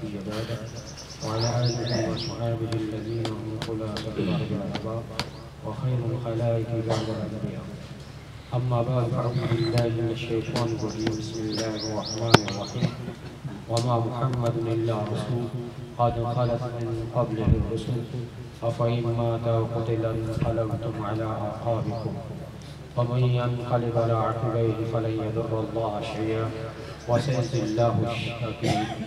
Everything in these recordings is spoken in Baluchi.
وعلى آله وأصحابه الذين هم خلفاء الأربعة وخير الخلائق بعد الأنبياء. أما بعد، فأعوذ بالله من الشيطان الرجيم. بسم الله الرحمن الرحيم. وما محمد إلا رسول قد خلت من قبله الرسل، أفإن مات أو قتل انقلبتم على أعقابكم، ومن ينقلب على عقبيه فلن يضر الله شيئا، وسيجزي الله الشاكرين.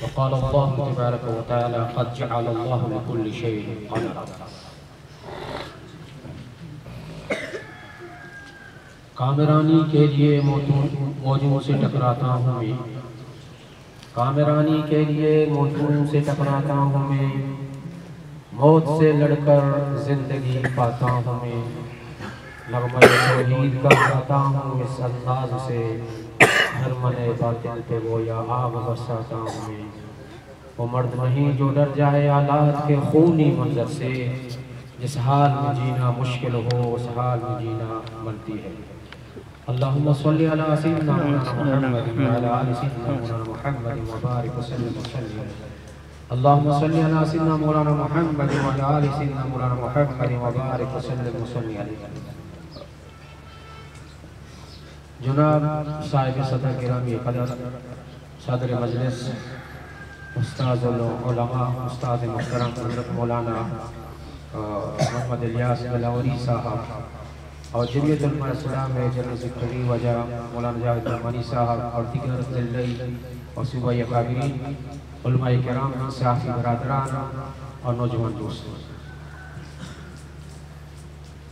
وقال الله تبارك وتعالى: قد جعل الله لكل شيء قدرا. کامرانی کے لیے موجوں، موجوں سے ٹکراتا ہوں میں۔ کامرانی کے لیے موجوں سے ٹکراتا ہوں میں۔ موت سے لڑ کر زندگی پاتا ہوں میں۔ نغمۂ توحید کا گاتا ہوں اس انداز سے، ہر من باطل پہ گویا آگ برساتا ہوں میں۔ وہ مرد نہیں جو ڈر جائے حالات کے خونی منظر سے، جس حال میں جینا مشکل ہو، اس حال میں جینا بنتی ہے۔ اللهم صل على سيدنا مولانا محمد وعلى آل سيدنا مولانا محمد وبارك وسلم وسلم. اللهم صل على سيدنا مولانا محمد وعلى آل سيدنا مولانا محمد وبارك وسلم وصل عليه. جناب صاحب صدر گرامی قدر، صدر مجلس، استاذ العلماء، استاد محترم حضرت مولانا، آ، محمد الیاس بلاوری صاحب اور جمعیت علماء اسلام جنرل سیکرٹری واجہ مولانا جاوید رحمانی صاحب اور دیگر ضلعی اور صوبائی اکابرین، علماء کرام، صحافی برادران اور نوجوان دوست۔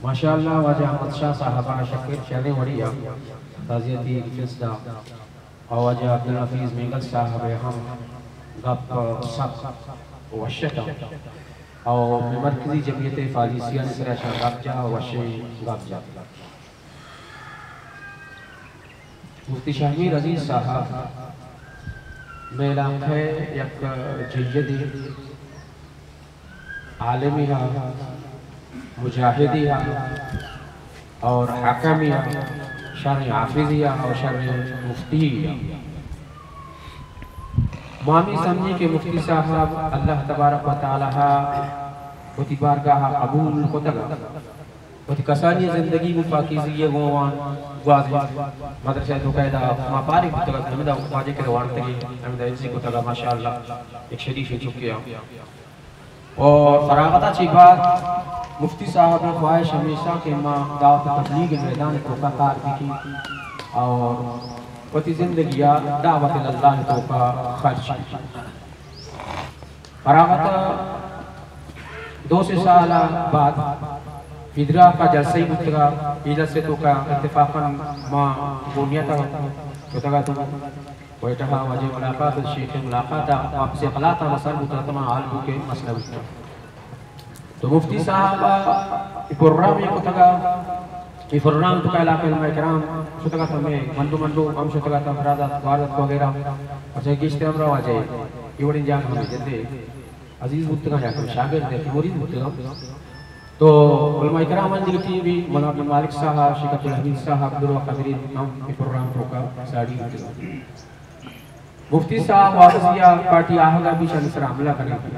ماشاءاللہ، واجہ احمد شاہ صاحب ءَ شکر شریں وڑی ءَ تعزیتی جلسہ دا، اور واجہ عبدالحفیظ مینگل صاحب ءَ ہم گپ سک وش اتاں، اور مرکزی جمعیت پالیسیانی سرا شاں گپ جا، وشیں گپ جا۔ مفتی شہمیر عزیز صاحب مئے علاقہ ءِ یک جیدے عالمے ہا، مجاہدے ہا اور حکمے ہا، شریں حافظے ہا اور شریں مفتی ہا۔ ما ہمے سمجھی کہ مفتی صاحب اللہ تبارک و تعالی ہا وتی بارگاہ ءَ قبول کتگ ءَ، وتی کسانی زندگی گوں پاکیزگی ءَ گوں وان گوازینت۔ مدرسہ ءِ توکا ادا ما پارے بوتگ ات، ہمدا واجہ کرا وانتگیں، ہمدا حفظی کتگ ءَ، ماشاءاللہ، یک شریفیں چکے آں۔ اور فراغت ءَ چہ بعد مفتی صاحب ءِ خواہش ہمیش اَت کہ ما دعوت تبلیغ ءِ میدان ءِ توکا کار بکنیں اور وتی زندگی ءَ دعوت اللہ ءِ توکا خرچ بکنیں۔ فراغت ءَ دو سے سال ءَ بعد پیدراک ءَ جلسہ ای بوتگ ءَ، اے جلسہ ءِ توکا اتفاقاً ما گونیت ءَ شتگ اتوں، کوئٹہ ءَ واجہ ملاقات، شیخ ملاقات ءَ واپس اقلاع ءَ ما سر بوتگ اتوں، ما حال بو کہ مسئلہ بوتگ۔ تو مفتی صاحب ءَ اے پروگرام ءَ کتگ ءَ، اے پروگرام ءِ توکا علاقہ ءِ علماء کرام شتگ اتاں، مئے مندو مندو ہم شتگ اتاں، فرادات، واردات وغیرہ، اچھا گیشتر ہمراہ واجہ اے وڑیں جاگہ ہمے جندے عزیز بوتگاں یا کہ شاگرد یا کہ مرید بوتگاں۔ تو علماء کرام ءِ دگہ ٹیم بھی، مولانا عبدالمالک صاحب، شیخ عبدالحمید صاحب، درو قادری ہم اے پروگرام ءِ توکا ساڑی بوتگاں۔ مفتی صاحب واپسی ءَ پارٹی آہگ ءَ بھی شانی سرا حملہ کنگ بی۔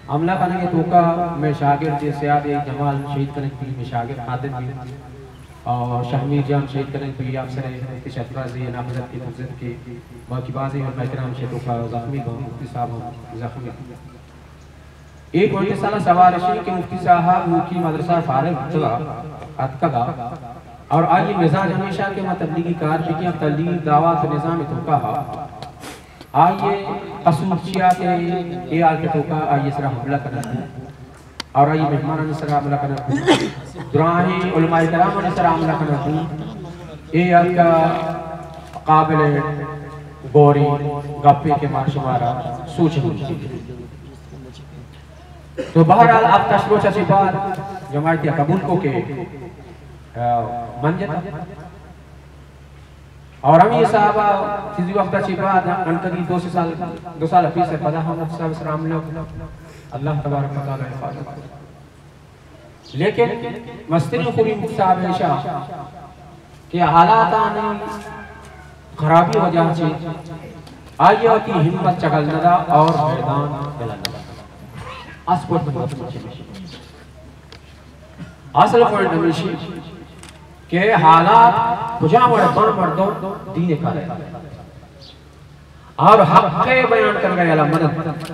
حملہ کنگ ءِ توکا مئے شاگرد سیاد جمال شہید کنگ بی، مئے شاگرد خادم بھی اور شہمیر جان شہید کنگ بی، افسر مفتی شفقت بھی ناپذیرت کی فرصت کی، باقی بازیں علماء کرام شہ توکا زخمی بو، مفتی صاحب ہم زخمی۔ اے پوائنٹ سرا سوال اش انت کہ مفتی صاحب نوکی مدرسہ فارغ بوتگ ءَ اتکگ ءَ اور آئی مزاج ہمیش اَت کہ ما تبلیغی کار بکنیں، تبلیغی دعوت نظام ءِ توکا ہا۔ آئی قصور چیا کہ اے حال ءِ توکا آئی سرا حملہ کنگ بو اور آئی مہمانانی سرا حملہ کنگ بو، دراہیں علماء کرامانی سرا حملہ کنگ بو۔ اے یک قابل غوریں گپے کہ ما شمارا سوچ بوت۔ تو بہرحال، ہفت ہشت روچ ءَ چہ بعد جماعت ءَ قبول کو کہ، آ، من جتا۔ اور ہمے حساب ءَ چیزی وقت ءَ چہ بعد انکدی دو سے سال، دو سال پیسر پدا ہم مفتی صاحب سرا حملہ کو۔ اللہ تبارک و تعالی حفاظت کو۔ لیکن مستریں خوبی مفتی صاحب ایش اَت کہ حالاتانی خرابی وجہ چہ آئی ءَ وتی ہمت چگل نہ دا اور میدان گلن نہ دا۔ اصل پوائنٹ ہمیشی، اصل پوائنٹ ہمیشی کہ حالات کجا وڑ بن، مردم دین کارے اور حق ءِ بیان کنگ ءَ یلا مدد۔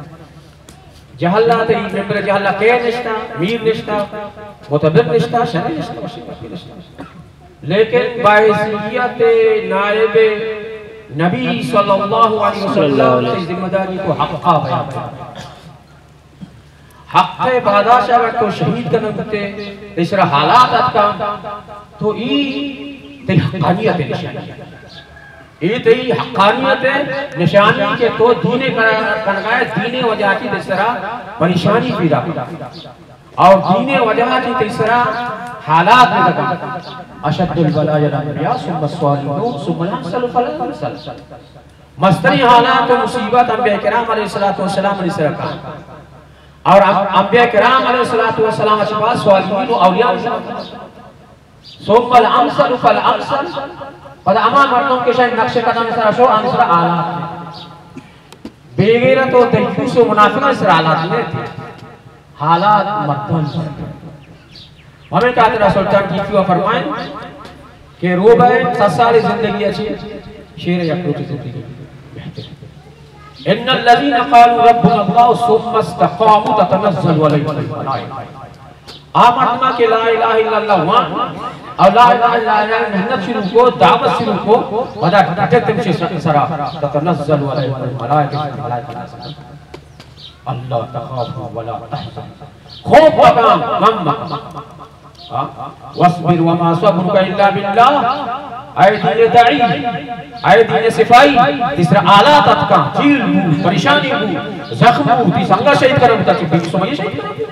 جہلا تئی ممبر جہلا کئے نشتا، میر نشتا، متبر نشتا، شرع نشتا، وشی نشتا۔ لیکن باحیثیت نائب نبی صلی اللہ علیہ وسلم تئی ذمہ داری کو حقا بیان کن۔ حق ءِ پاداش اگر تو شہید کنگ بوتے، تئی سرا حالات اتکا، تو ای تئی حقانیت نشانی۔ اے تئی حقانیت ءِ نشانی کہ تو دین ءِ کنگا ئے، دین ءِ وجہ چی تئی سرا پریشانی پیدا کن اور دین ءِ وجہ چی تئی سرا حالات پیدا کن۔ اشد البلاء الانبیاء ثم الصالحون ثم الامثل فالامثل۔ مستریں حالات و مصیبت انبیاء کرام علیہ الصلوۃ والسلام ءِ سرا کن اور انبیاء کرام علیہ الصلوۃ والسلام چی بعد صالحین و اولیاء ءِ سرا کن۔ ثم الامثل فالامثل۔ پدا ہما مردم کہ شاید نقش قدم سرا شو، آنی سرا حالات نہ۔ بے غیرت و دیوس و منافق سرا حالات نہ تھی۔ حالات مردم۔ ہمیں خاطر سلطان ٹیپو فرمائیں کہ روبہ صد سال زندگی اچھی، شیر یک روچ زندگی بہتر۔ ان الذين قالوا ربنا الله ثم استقاموا تتنزل عليهم الملائكة۔ آ مردماں کہ لا الہ الا اللہ وان اور لا الہ الا اللہ محنت شروع کو، دعوت شروع کو، پدا ڈٹت ہمشی سرا، تتنزل علیہم الملائکۃ، ملائکہ نازل۔ الا تخافوا ولا تحزنوا، خوف مکن، غم مکن۔ ہاں؟ واصبر وما صبرك الا بالله۔ اے دین داعی، اے دین سپاہی، تئی سرا حالات اتکاں، چیر بو، پریشانی بو، زخم بو، تئی سنگا شہید کرن بوتا، چہ بے سمائی شہید کرن۔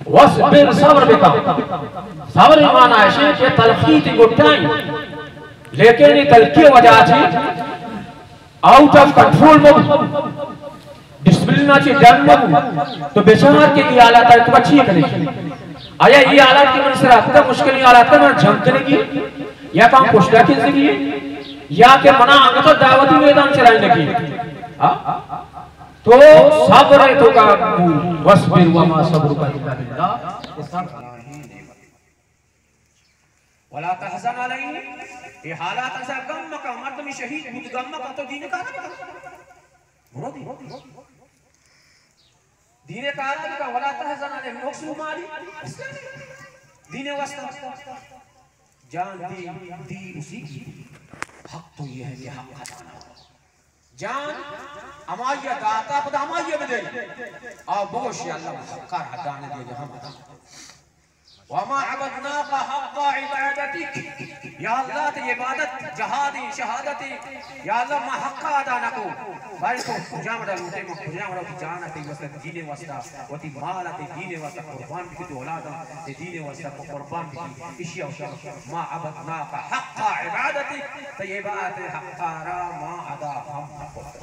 واصبر، صبر بکن۔ صبر ءِ معنی ایشی کہ تلخی تئی گٹائیں، لیکن اے تلخی وجہ چی آؤٹ آف کنٹرول مہ بو، ڈسپلن ءَ چہ ڈن مہ بو، تو بچار کہ اے حالات ءَ تو چی کنے۔ آیا اے حالات کہ من سرا اتکا، مشکلیں حالات کہ من جنگ کنگی، یا کام پشتا کنزگی، یا کہ منا انگت دعوتی میدان چلائیں لگی۔ ہاں؟ تو صبر ءِ توکا بو، واصبر وما صبرك الا بالله۔ ولا تحزن علیہم۔ اے حالات ءَ سرا غم مکن، مردمی شہید بوت، غم مکن، تو دین کارا بکن۔ برو دی۔ دین کارا بکن، ولا تحزن علیہم، نقص مالی۔ دین واسطہ۔ جان دی، دی اسی کی۔ حق تو یہ ہے کہ حق ادا نہ ہو۔ جان ہمائی ءَ داتا، پدا ہمائی ءَ بدے۔ آ بگوش، یا اللہ، من حقا را ادا نہ دیگا، ہم ادا۔ وما عبدناك حق عبادتك۔ یا اللہ، تئی عبادت، جہادی، شہادتی، یا اللہ، ما حقا ادا نہ کو۔ بھائی تو کجام را لوٹے، ما کجام را وتی جان ءَ تئی واسطہ، دین ءِ واسطہ، وتی مال ءَ تئی دین ءِ واسطہ قربان بکی، تو اولاداں تئی دین ءِ واسطہ قربان بکی۔ اشی ءَ ما عبدناك حق عبادتك، تئی عبادت ءِ حقا را ما ادا ہم نہ کت۔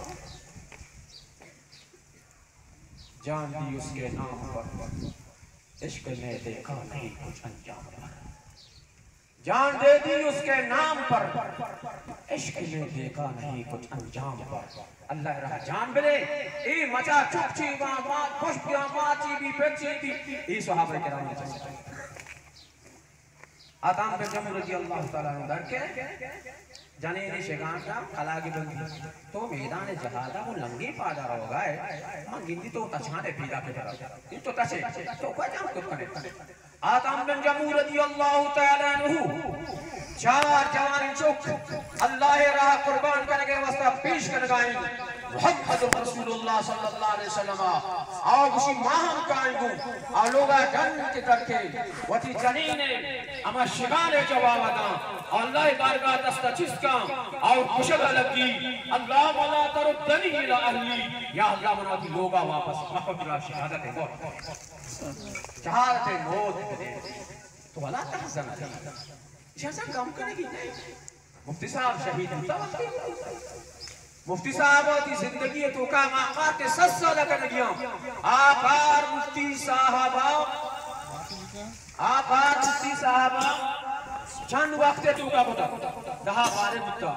جان دی اس کے نام پر، عشق میں دیکھا نہیں کچھ انجام پر۔ جان دے دی اس کے نام پر، عشق میں دیکھا نہیں کچھ انجام پر۔ اللہ ءِ راہ ءَ جان بدے، اے مچا چک چی با، ما خوش بیا، ما چی بی، پھر چی بی، اے صحابہ کرام نے۔ عطاء بن جمعہ رضی اللہ تعالی عنہ در کے جنین شگان کا کلاگی بندی۔ تو میدان جہاد ءَ وہ لنگی پادا روگا ئے، من گندی تو تچانے پیدا کے برا۔ تو تچے، تو کوئی جان کت کنے۔ عطاء بن جمعہ رضی اللہ تعالی عنہ چار جوان چک اللہ ءِ راہ ءَ قربان کنگ ءِ واسطہ پیش کنگائیں۔ محمد رسول اللہ صلی اللہ علیہ وسلم آ گوشی، ما ہم کائیں گوں۔ آ لوگا جن کے در کے وتی جنین ءِ ہما شگان ءِ جواب داں، اللہ ءِ بارگاہ ءَ دست ءَ چست کاں اور گوشگ ءَ لگی، اللهم لا تردني إلى أهلي، یا اللہ، منا وتی لوگا واپس مکو، ترا شہادت ءِ موت۔ شہادت ءِ موت بدے۔ تو ولا تحزن علیہم۔ ایشاں سا غم کنگی نہ۔ مفتی صاحب شہید بوتا وقتی۔ مفتی صاحب وتی زندگی ءِ توکا ہما کار کہ صد سال کنگی ہم۔ آ کار مفتی صاحب، آ کار مفتی صاحب چند وقت ءِ توکا کتا؟ دہ بارے بوتا،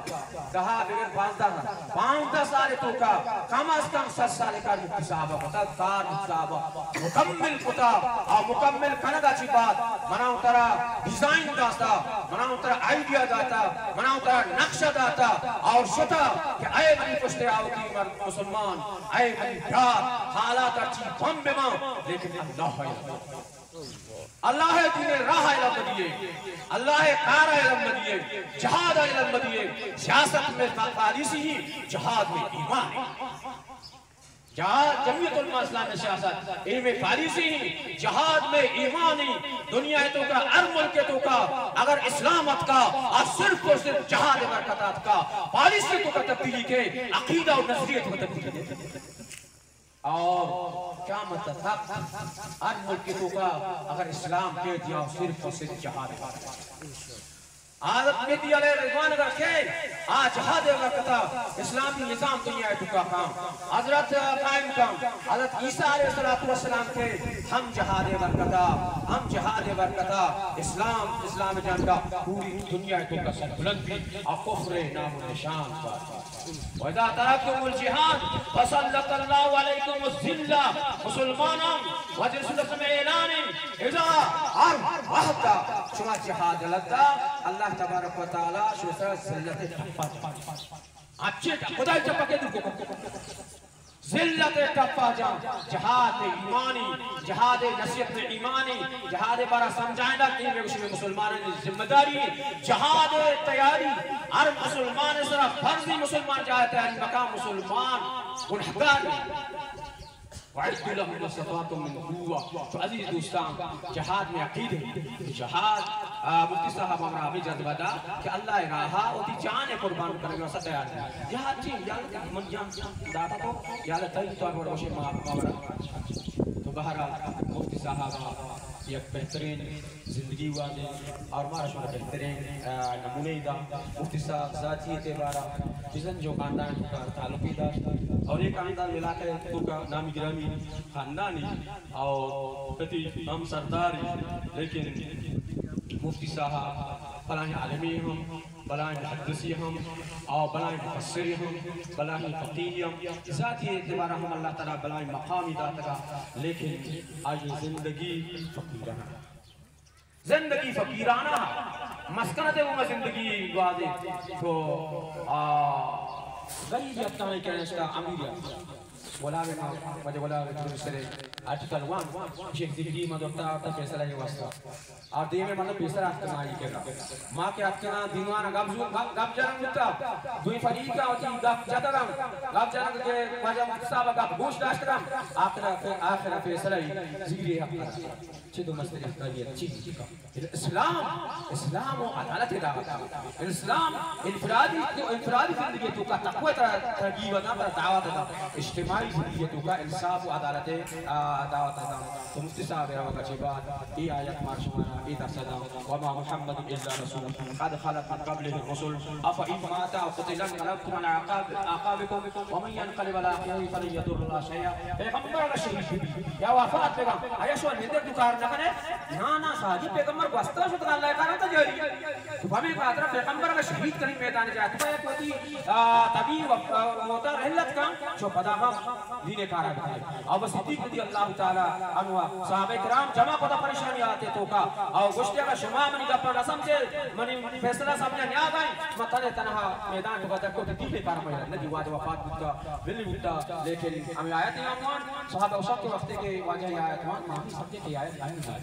دہ بگر پانزدہ، پانزدہ سال ءِ توکا کم از کم صد سال ءِ کار مفتی صاحب ءَ کتا، کار مفتی صاحب ءَ مکمل کتا، اور مکمل کنگا چی بعد منا ترا ڈیزائن داتا، منا ترا آئیڈیا داتا، منا ترا نقشہ داتا، اور شتا کہ اے منی پشت ءَ آوتی مرد مسلمان، اے منی یار، حالات ہرچی کم بما، لیکن اللہ ہے۔ اللہ ءِ دین ءِ راہ ءَ علم بدیے، اللہ ءِ کار ءَ علم بدیے، جہاد ءَ علم بدیے۔ سیاست میں پا-، پالیسی ہی، جہاد میں ایمان ہے۔ جہاد، جمعیت علماء اسلام ءِ سیاست، اے میں پالیسی ہی، جہاد میں ایمان ہی۔ دنیا ءِ توکا، ہر ملک ءِ توکا اگر اسلام اتکا، اور صرف اور صرف جہاد ءِ برکت اتکا، پالیسی ءِ توکا تبدیلی کے، عقیدہ اور نظریے ءِ توکا تبدیلی کے۔ اور قیامت تک ہر ملک ءِ توکا اگر اسلام کے دیا، صرف اور صرف جہاد ہے۔ حضرت مہدی علیہ الرضوان اگر کے، آ جہاد ءِ برکت ءَ اسلامی نظام دنیا ءِ توکا کام، حضرت قائم کام، حضرت عیسیٰ علیہ الصلوۃ والسلام کے، ہم جہاد ءِ برکت ءَ، ہم جہاد ءِ برکت ءَ اسلام، اسلام ءِ جھنڈا پوری دنیا ءِ توکا سربلند بی، اور کفر ءِ نام و نشان بات۔ وَإِذَا تَرَكْتُمُ الْجِهَادَ فَسَلَّطَ اللَّهُ عَلَيْكُمُ الذِّلَّ۔ مسلماناں، واجہ رسول اللہ صلی اللہ علیہ وسلم ءِ اعلان اِنت، اذا، ہر وقت شما جہاد ءَ لگتا، اللہ تبارک و تعالی شما سرا ذلت ءِ ٹپا جنت۔ اچھے خدائی ٹپا کے دور کو۔ ذلت ءِ ٹپا جنت، جہاد ءِ ایمانی، جہاد ءِ نصیحت ءِ ایمانی، جہاد ءِ بارہ سمجھائینگ، اے میں گوشی مسلمانانی ذمہ داری، جہاد ءِ تیاری ہر مسلمان ءِ سرا فرضی، مسلمان جہاد ءِ تیاری مکا، مسلمان گنہگار۔ وَأَعِدُّوا لَهُم مَّا اسْتَطَعْتُم مِّن قُوَّةٍ۔ تو عزیز دوستاں، جہاد میں عقید ہے کہ جہاد، آ، مفتی صاحب ہمارا ہمیں جذبہ دا کہ اللہ ءِ راہ ءَ وتی جان ءِ قربان کرنے واسطے تیار ہے۔ جہاد چی؟ یا من جان داتا تو یا اللہ تئی تو اور وشے ما، ما۔ تو بہرحال مفتی صاحب یک بہترین زندگی وادے اور مارا شمارا بہترین، آ، نمونے دا۔ مفتی صاحب ذاتی اعتبارا بزن جو خاندان تو کا تعلقی دا اور یہ خاندان علاقے تو کا نامی گرامی خاندانی اور کتی ہم سرداری، لیکن مفتی صاحب بلاہیں عالمی ہم، بلاہیں محدثی ہم، اور بلاہیں مفسری ہم، بلاہیں فقیہی ہم۔ ذاتی اعتبارا ہم اللہ تعالی بلاہیں مقامی داتگا، لیکن آئی زندگی فقیرانہ۔ زندگی فقیرانہ، مسکنت ءِ گوما زندگی گوازے۔ تو، آ، غریب یتکانی کہ نشتا امیر یتکا۔ گلاب ما، وجہ گلاب تو سرے آرٹیکل ون، شیخ زندگی ما دوتا آتا فیصلہ یہ واسطہ۔ اور دیمے مطلب پیسر آتکنا ہی کرا۔ ما کہ آتکنا دیوان گپ زو، گپ، گپ جنگ بوتا۔ دوی فریقا وتی گپ جتگم۔ گپ جنگ کہ واجہ مفتی صاحب گپ گوش داشتگم۔ آخر، آخر فیصلہ ہی زیرے حق کرا۔ چہ دو مستری حقانی چی؟ اسلام، اسلام و عدالت دعوت۔ اسلام انفرادی، انفرادی زندگی تو کا تقوی ترا ترغیب دا، ترا دعوت دا۔ اجتماعی زندگی تو کا انصاف و عدالت، آ، دعوت دا۔ تو مفتی صاحب روگا چہ بعد اے آیت ما شمارا اے درس دا، وما محمد الا رسول قد خلت من قبله الرسل افان مات او قتل انقلبتم علی اعقاب-، اعقابکم ومن ینقلب علی عقبیه فلن یضر الله شیئا۔ پیغمبر اگر شہید بی یا وفات بگا، آیا شما نندر تو کار نہ کنے؟ نا، نا، ساجی پیغمبر گوستا شد اللہ کارا تا جاری۔ تو ہمیں خاطر پیغمبر اگر شہید کنی میدان جہاد، تو باید وتی، آ، طبی و، آ، موتا رحلت کن، شو پدا ہم دین کارا بکنے۔ ابو صدیق رضی اللہ تعالی عنہ، صحابہ کرام جمع پدا پریشانی آتے تو کا۔ او گوشتے اگر شما منی گپا نہ سمجھے، منی فیصلہ سمجھا نیا گئے، من تنے تنہا میدان تو بدر کو دین کارا میدان ندی واد وفات بوتا۔ بلی بوتا، لیکن ہمیں آیت عنوان صحابہ اوشا کے وقت کے واجہ آیت عنوان، ما ہم سب کے آیت عنوان۔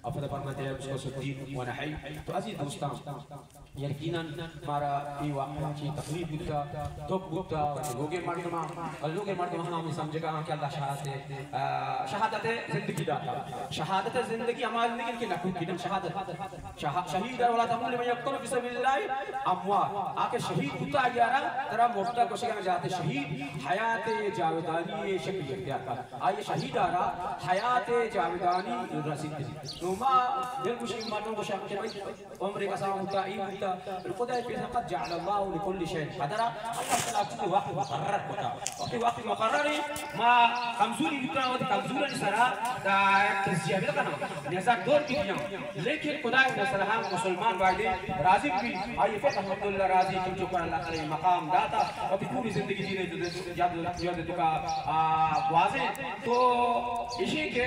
افضل فرماتے ہیں اس کو صدیق و نحی۔ تو عزیز دوستان، یقیناً مارا یہ واقعہ چی تکلیف بوتا، دکھ بوتا، لوگے مردم، لوگے مردم ہم سمجھگا کہ اللہ شہادت، آ، شہادت زندگی داتا۔ شہادت زندگی ہماری زندگی کے نکو کی شہادت۔ شہا-، شہید ولا تقول من یقتل فی سبیل اللہ اموات۔ آ کہ شہید بوتا یارا، ترا مردہ گوشگا جاتے شہید، حیات جاودانی شکل اختیار کن۔ آئی شہید آرا حیات جاودانی رسید۔ تو ما دل گوشی مردم گوشا کہ بھئی عمر کسان بوتا، ای بوتا، بلے خدا پیسر قد جعل الله لكل شيء قدرا، اللہ تعالی چیز وقت مقرر کتا۔ وقتی وقت مقرر ہے، ما کمزوری بوتا، وقتی کمزورانی سرا دا تجزیہ بکناں، نظر دور بکناں۔ لیکن خدا مسلمان، مسلمان بایدے راضی بی، آئی فقہ الحمدللہ راضی، چونکہ اللہ تعالی مقام داتا، وقتی پوری زندگی جینے جد، جد، جد توکا، آ، گوازے۔ تو ایشی کہ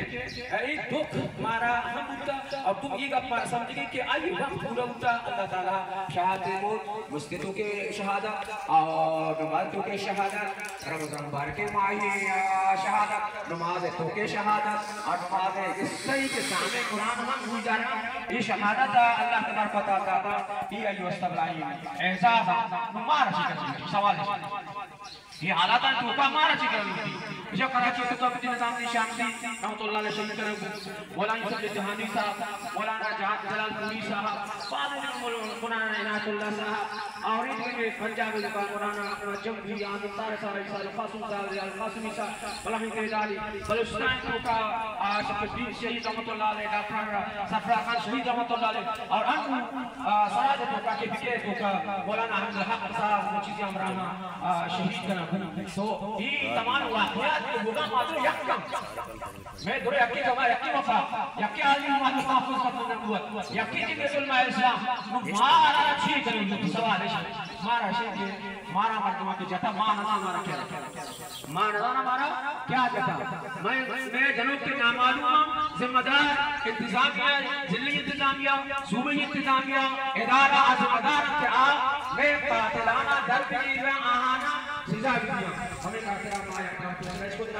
اے دکھ مارا ہم بوتا، اور تم یہ گپ مارا سمجھ گئے کہ آئی وقت پورا بوتا، اللہ تعالی شہادت موت، مسجدوں کے شہادت اور نماز کے شہادت، رمضان مبارک ماہی، آ، شہادت، نماز تو کے شہادت اور نماز اس صحیح کے سامنے قرآن ہم بھول جانا، یہ شہادت اللہ تبارک و تعالی داتا، یہ ایو استبراہیم اعزاز، مارا شکر سوال ہے۔ یہ حالاتاں توکا مارا چی کرنا؟ جو کراچی تو تو نظام دی شام دی رحمت اللہ علیہ شہید کرے، مولانا یوسف جہانی صاحب، مولانا جہاد جلال پوری صاحب، بعد میں مول-، مولانا عنایت اللہ صاحب، اور ان میں پنجاب کا مولانا احمد جنگی، عادل طاہر صاحب، عیسیٰ القاسم صاحب، ضیاء القاسمی صاحب، فلاحی بیداری، بلوچستان توکا، آ، شمس الدین شہید رحمت اللہ علیہ، ڈاکٹر سرفراز خان شہید رحمت اللہ علیہ، اور ان آ، سراج توکا کے پی کے توکا مولانا احمد الحق صاحب، وہ چیزیں ہمراہ، آ، شہید کنا۔ تو یہ تمام واقعات کے بوگا ما تو یک کم۔ میں درے یکی جمع، یکی وفا، یکی عالم ما تو محفوظ ختم نبوت، یکی جی بیت الماء اسلام۔ مارا چی کریں، یہ سوال ہے۔ مارا شی کہ مارا مردمہ کے جتا، ما نہ مارا کیا۔ ما نزاناں مارا کیا جتا۔ میں، میں جنوب کے نامعلوم ہوں، ذمہ دار انتظامیہ، ضلعی انتظامیہ، صوبائی انتظامیہ، ادارہ ذمہ دار کہ آ، میں قاتلانہ در بھی آہانا سزا بھی دیا۔ ہمیں قاتلانہ ما یک قاتل